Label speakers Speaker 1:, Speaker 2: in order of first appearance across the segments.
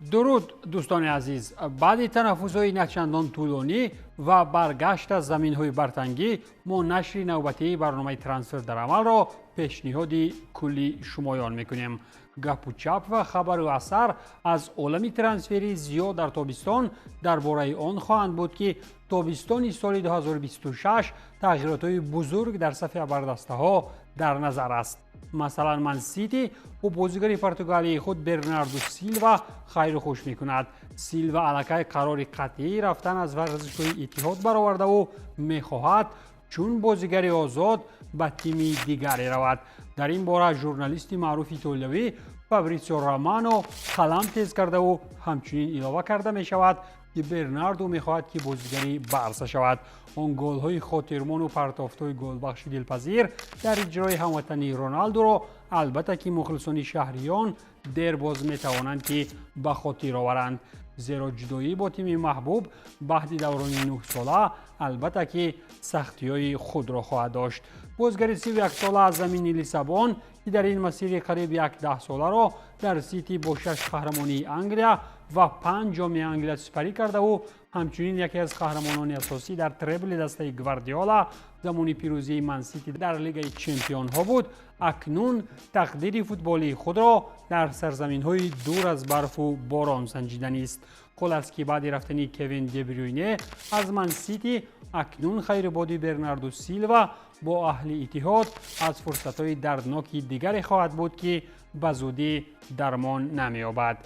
Speaker 1: Дуруд, дӯстони азиз. Баъди танаффусҳои начандон тӯлонӣ ва баргашт аз заминҳои бартангӣ мо нашри навбатии барномаи «Трансфер дар амалро» пешниҳоди кулли шумоён мекунем. Гапу чап ва хабару асар аз олами трансферӣ зиёд дар тобистон дар бораи он хоҳанд буд, ки тобистони соли 2026 тағйиротҳои бузург дар сафи абардастаҳо дар назар аст. Масалан, Мансити бо бозигари португалии худ Бернарду Силва хайру хуш мекунад. Силва аллакай қарори қатъии рафтан аз варзишгоҳи Иттиҳод баровардаву мехоҳад чун бозигари озод ба тими дигаре равад. Дар ин бора журналисти маъруфи итолиявӣ Фабритсио Романо қалам тез кардаву ҳамчунин илова карда мешавад, ки Бернарду мехоҳад, ки бозигари Барса шавад. Он голҳои хотирмону партофтҳои голбахши дилпазир дар иҷрои ҳамватании Роналдуро, албатта, ки мухлисони шаҳриён дербоз метавонанд, ки ба хотир оваранд, зеро ҷудоӣ бо тими маҳбуб баъди даврони 9-сола, албатта, ки сахтиҳои худро хоҳад дошт. Бозигари 31-сола аз замини Лиссабон, ки дар ин масири қариб як даҳсоларо дар Сити бо шаш қаҳрамонии Англия ва панҷ ҷоми Англия сипарӣ кардаву ҳамчунин яке аз қаҳрамонони асосӣ дар требли дастаи Гвардиола замони пирӯзии Мансити дар Лигаи чемпионҳо буд, акнун тақдири футболии худро дар сарзаминҳои дур аз барфу борон санҷиданист. Хулас, ки баъди рафтани Кевин Дебрюйне аз Мансити, акнун хайрубоди Бернарду Силва бо аҳли Иттиҳод аз фурсатҳои дардноки дигаре хоҳад буд, ки ба зудӣ дармон намеёбад.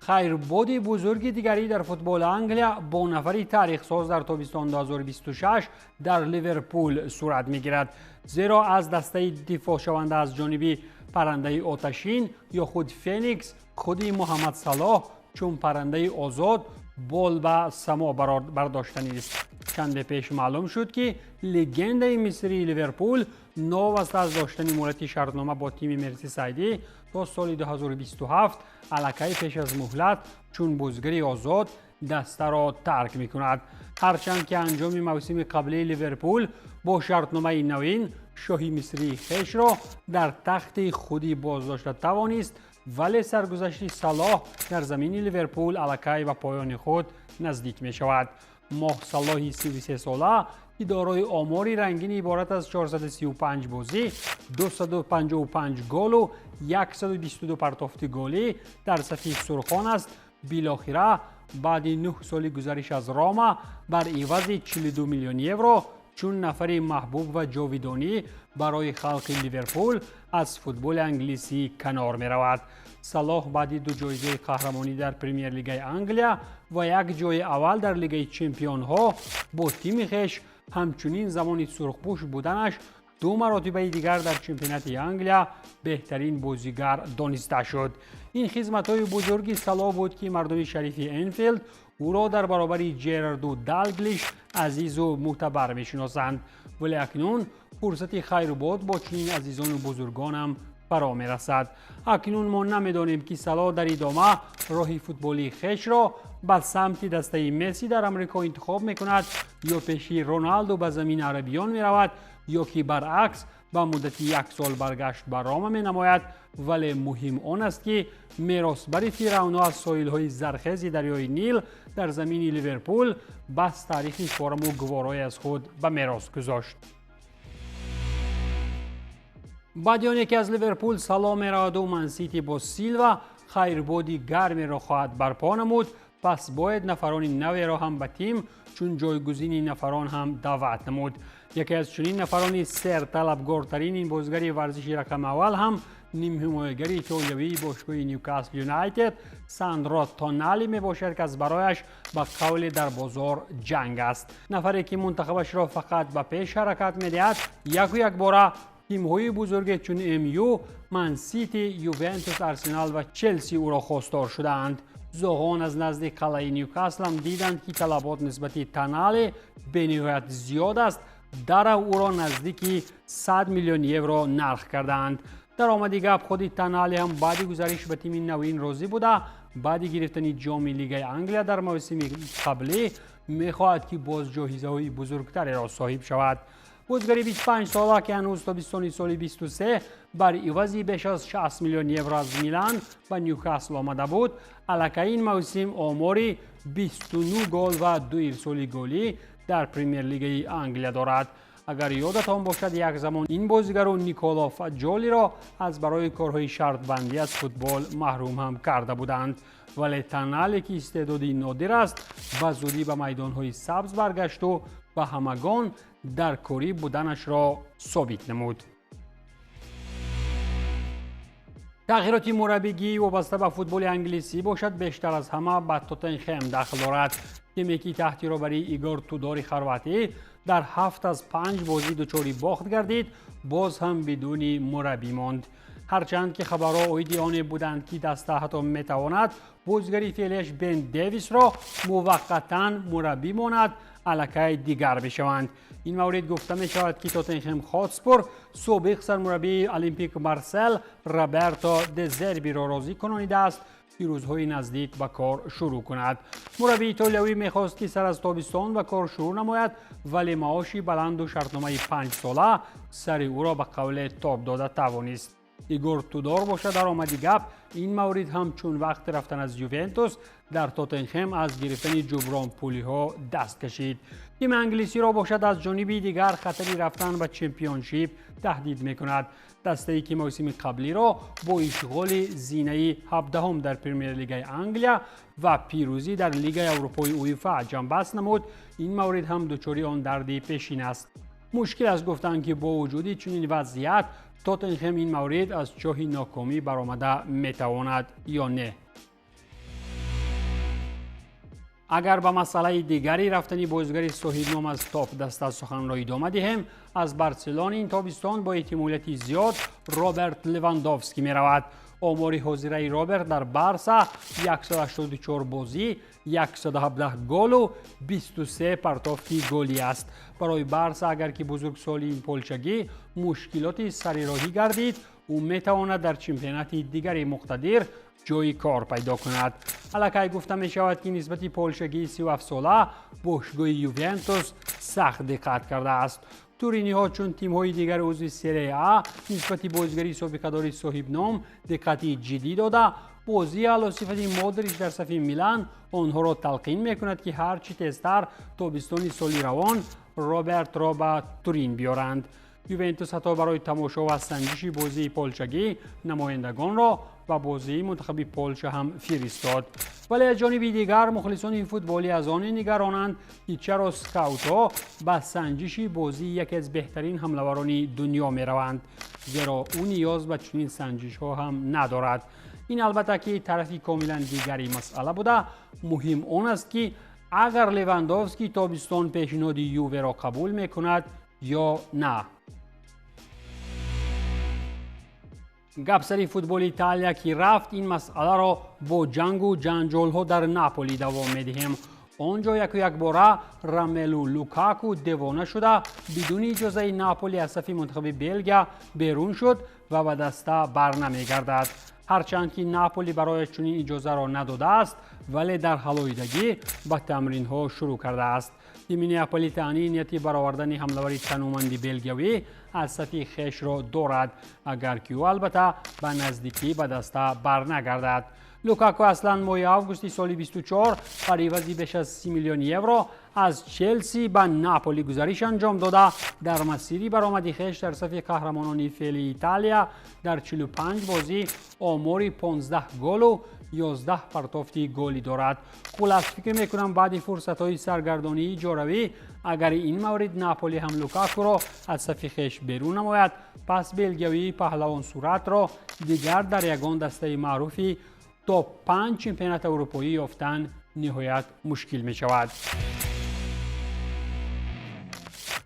Speaker 1: Хайрбоди бузурги дигарӣ дар футболи Англия бо нафари таърихсоз дар тобистон 2026 дар Ливерпул сурат мегирад, зеро аз дастаи дифоъшаванда аз ҷониби паррандаи оташин ё худ Феникс, худи Муҳаммад Салоҳ, чун паррандаи озод бол ба само бардоштанист. Чанде пеш маълум шуд, ки легендаи мисрии Ливерпул новаста аз доштани муҳлати шартнома бо тими мерсисайдӣ то соли 2027, аллакай пеш аз муҳлат чун бозигари озод дастаро тарк мекунад. Ҳарчанд ки анҷоми мавсими қаблии Ливерпул бо шартномаи навин шоҳи мисрии хешро дар тахти худӣ боздошта тавонист, вале саргузашти Салоҳ дар замини Ливерпул аллакай ба поёни худ наздик мешавад. Моҳ Салоҳи 33-сола, ки дорои омори рангини иборат аз 435 бозӣ, 255 голу 122 партофти голӣ дар сафи сурхон аст, билохира баъди 9 соли гузариш аз Рома бар ивази 42 миллион евро чун нафари маҳбуб ва ҷовидонӣ барои халқи Ливерпул аз футболи англисӣ канор меравад. Салоҳ баъди ду ҷоизаи қаҳрамонӣ дар Премер-лигаи Англия ва як ҷои аввал дар Лигаи чемпионҳо бо тими хеш, ҳамчунин замони сурхпӯш буданаш ду маротибаи дигар дар чемпионати Англия беҳтарин бозигар дониста шуд. Ин хизматҳои бузурги Салоҳ буд, ки мардуми шарифи Энфилд ӯро дар баробари Ҷерарду Далглиш азизу мӯътабар мешиносанд. Вале акнун фурсати хайрубод бо чунин азизону бузургонам фаро мерасад. Акнун мо намедонем, ки Салоҳ дар идома роҳи футболии хешро ба самти дастаи Месси дар Амрико интихоб мекунад ё пеши Роналду ба замини арабиён меравад, ё ки баръакс ба муддати як сол баргашт ба Рома менамояд. Вале муҳим он аст, ки меросбари фиръавно аз соҳилҳои зархези дарёи Нил дар замини Ливерпул бас таърихи фораму гуворое аз худ ба мерос гузошт. Баъди оне ки аз Ливерпул Салоҳ мераваду Мансити бо Силва хайрбоди гармеро хоҳад барпо намуд, пас бояд нафарони наверо ҳам ба тим чун ҷойгузини нафарон ҳам даъват намуд. Яке аз чунин нафарони серталабгортарин ин бозигари варзиши рақами аввал ҳам нимҳимоягари итолиявии бошгоҳи Нюкасл Юнайтед Сандро Тонали мебошад, ки аз барояш ба қавле дар бозор ҷанг аст. Нафаре ки мунтахабашро фақат ба пеш ҳаракат медиҳад, яку якбора тимҳои бузурге чун МЮ, Мансити, Ювентус, Арсенал ва Челси ӯро хостор шудаанд. Зоғон аз назди қалъаи Нюкаслам диданд, ки талабот нисбати Танале бениҳоят зиёд аст, дарав ӯро наздики 100 миллион евро нарх кардаанд. Даромади гап, худи Танале ҳам баъди гузариш ба тими навин розӣ буда, баъди гирифтани ҷоми Лигаи Англия дар мавсими қаблӣ мехоҳад, ки боз ҷоизаҳои бузургтареро соҳиб шавад. Бозигари 25 сола, ки ҳанӯз тобистони соли 23 бар ивази беш аз 60 миллион евро аз Милан ба Ньюкасл омада буд, аллакай ин мавсим омори 29 гол ва ду ирсоли голӣ дар Премер-лигаи Англия дорад. Агар ёдатон бошад, як замон ин бозигару Николо Фаҷолиро аз барои корҳои шартбандӣ аз футбол маҳрум ҳам карда буданд. Вале Танале, ки истеъдоди нодир аст, ба зудӣ ба майдонҳои сабз баргашту ба ҳамагон дар корӣ буданашро собит намуд. Тағйироти мураббигӣ вобаста ба футболи англисӣ бошад, бештар аз ҳама ба Тоттенхем дахл дорад. Тиме ки таҳти роҳбарии Игор Тудори хорватӣ дар ҳафт аз панҷ бозӣ дучори бохт гардид, боз ҳам бидуни мураббӣ монд. Ҳарчанд ки хабарҳо оиди оне буданд, ки даста ҳатто метавонад бозигари феълиаш Бен Девисро муваққатан мураббӣ монад, аллакай дигар бишаванд. Ин маврид гуфта мешавад, ки Тоттенхем Хотспур собиқ сармураббии Олимпик Марсел Роберто Дезербиро розӣ кунонидааст, ки рӯзҳои наздик ба кор шурӯъ кунад. Мураббии итолиявӣ мехост, ки сар аз тобистон ба кор шурӯъ намояд, вале маоши баланду шартномаи 5сола сари ӯро ба қавле тоб дода тавонист. Игор Тудор бошад, дар омади гап ин маврид ҳам чун вақти рафтан аз Ювентус дар Тоттенхем аз гирифтани ҷубронпулиҳо даст кашид. Тими англисиро бошад, аз ҷониби дигар, хатари рафтан ба Чемпионшип таҳдид мекунад. Дастае ки мавсими қаблиро бо ишғоли зинаи 17-ҳум дар Премер-лигаи Англия ва пирӯзӣ дар Лигаи Аврупои УЕФА ҷамъбаст намуд, ин маврид ҳам дучори он дарди пешин аст. Мушкил аст гуфтанд, ки бо вуҷуди чунин вазъият Тоттенхем ин маврид аз чоҳи нокомӣ баромада метавонад ё не. Агар ба масъалаи дигари рафтани бозигари соҳибном аз топ даста суханро идома диҳем, аз Барселона ин тобистон бо эҳтимолияти зиёд Роберт Левандовский меравад. Омори ҳозираи Роберт дар Барса 184 бозӣ, 117 голу 23 партофти голӣ аст. Барои Барса, агар ки бузургсоли ин полчагӣ мушкилоти сарироҳӣ гардид, ӯ метавонад дар чемпионати дигари муқтадир ҷойи кор пайдо кунад. Аллакай гуфта мешавад, ки нисбати полшагии 37сола бошгоҳи Ювентус сахт диққат кардааст. Туриниҳо, чун тимҳои дигари узви Серия А, нисбати бозигари собиқадори соҳибном диққати ҷиддӣ дода, бозии аълосифати Модрич дар сафи Милан онҳоро талқин мекунад, ки ҳарчи тезтар тобистони соли равон Робертро ба Турин биёранд. Ювентус ҳатто барои тамошо ва санҷиши бозии полчагӣ намояндагонро ба бозии мунтахаби Полша ҳам фиристод. Вале аз ҷониби дигар, мухлисони футболӣ аз оне нигаронанд, ки чаро скаутҳо ба санҷиши бозии яке аз беҳтарин ҳамлаварони дунё мераванд, зеро ӯ ниёз ба чунин санҷишҳо ҳам надорад. Ин албатта ки тарафи комилан дигари масъала буда, муҳим он аст, ки агар Левандовский тобистон пешниҳоди Юверо қабул мекунад ё на. Гап сари футболи Италия ки рафт, ин масъаларо бо ҷангу ҷанҷолҳо дар Наполи давом медиҳем. Он ҷо яку якбора Ромелу Лукаку девона шуда, бидуни иҷозаи Наполи аз сафи мунтахаби Белгия берун шуд ва ба даста барнамегардад. Ҳарчанд ки Наполи барояш чунин иҷозаро надодааст, вале дар ҳалоидагӣ ба тамринҳо шурӯъ кардааст. Тими неаполитанӣ нияти баровардани ҳамлавари тануманди белгиявӣ аз сафи хешро дорад, агар ки ӯ албатта ба наздикӣ ба даста барнагардад. Лукаку аслан моҳи августи соли 24 бар ивази беш аз 30 миллион евро аз Челси ба Наполи гузариш анҷом дода, дар масири баромади хеш дар сафи қаҳрамонони феълии Италия дар 45 бозӣ омори 15 голу 11 партофти голӣ дорад. Хулас, фикр мекунам, баъди фурсатҳои саргардонии иҷоравӣ, агар ин маврид Наполи ҳам Лукакуро аз сафи хеш берун намояд, пас белгиявии паҳлавонсуратро дигар дар ягон дастаи маъруфи то панҷ чемпионати аврупоӣ ёфтан ниҳоят мушкил мешавад.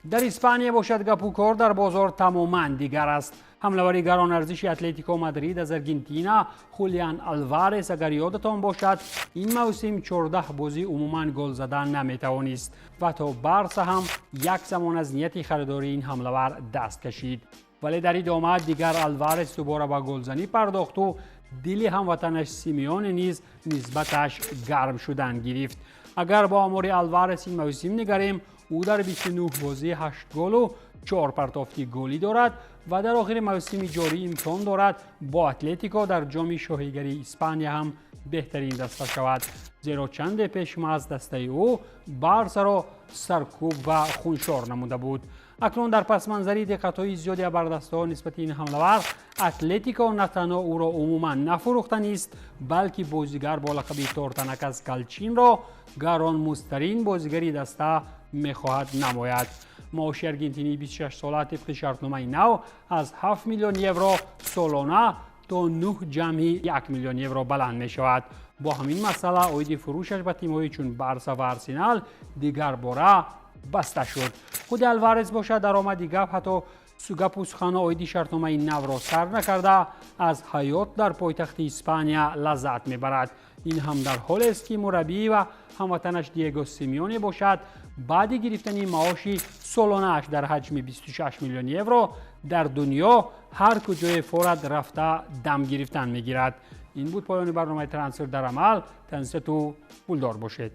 Speaker 1: Дар Испания бошад, гапу кор дар бозор тамоман дигар аст. Ҳамлавари гаронарзиши Атлетико Мадрид аз Аргентина Хулиан Алварес, агар ёдатон бошад, ин мавсим 14 бозӣ умуман гол задан наметавонист ва то Барса ҳам як замон аз нияти харидории ин ҳамлавар даст кашид. Вале дар идома дигар Алварес дубора ба голзанӣ пардохту дили ҳамватанаш Симеоне низ нисбаташ гарм шудан гирифт. Агар бо омори Алварес ин мавсим нигарем, ӯ дар 29 бозӣ 8 голу Чор партофти голӣ дорад ва дар охири мавсими ҷорӣ имкон дорад, бо Атлетико дар Ҷоми Шоҳигарии Испания ҳам беҳтарин даста шавад, зеро чанде пеш маҳз дастаи ӯ Барсаро саркӯб ва хуншор намуда буд. Акнун дар пасманзари диққатҳои зиёди абардастаҳо нисбати ин ҳамлавар, Атлетико на танҳо ӯро умуман нафурӯхтанист, балки бозигар бо лақаби Тортанак аз Калчинро гаронмуздтарин бозигари даста мехоҳад намояд. Маоши аргентинии 26сола тибқи шартномаи нав аз 7 миллион евро солона то 9,1 миллион евро баланд мешавад. Бо ҳамин масъала оиди фурӯшаш ба тимҳои чун Барса ва Арсенал дигар бора баста шуд. Худи Алварес бошад, дар омади гап ҳатто гапу суханҳо оиди шартномаи навро сар накарда, аз ҳаёт дар пойтахти Испания лаззат мебарад. Ин ҳам дар ҳолест, ки мураббӣ ва ҳамватанаш Диего Симеоне бошад, баъди гирифтани маоши солонааш дар ҳаҷми 26 миллион евро, дар дунё ҳар куҷое форад рафта дам гирифтан мегирад. Ин буд поёни барномаи «Трансфер дар амал». Тансиҳату пулдор бошед.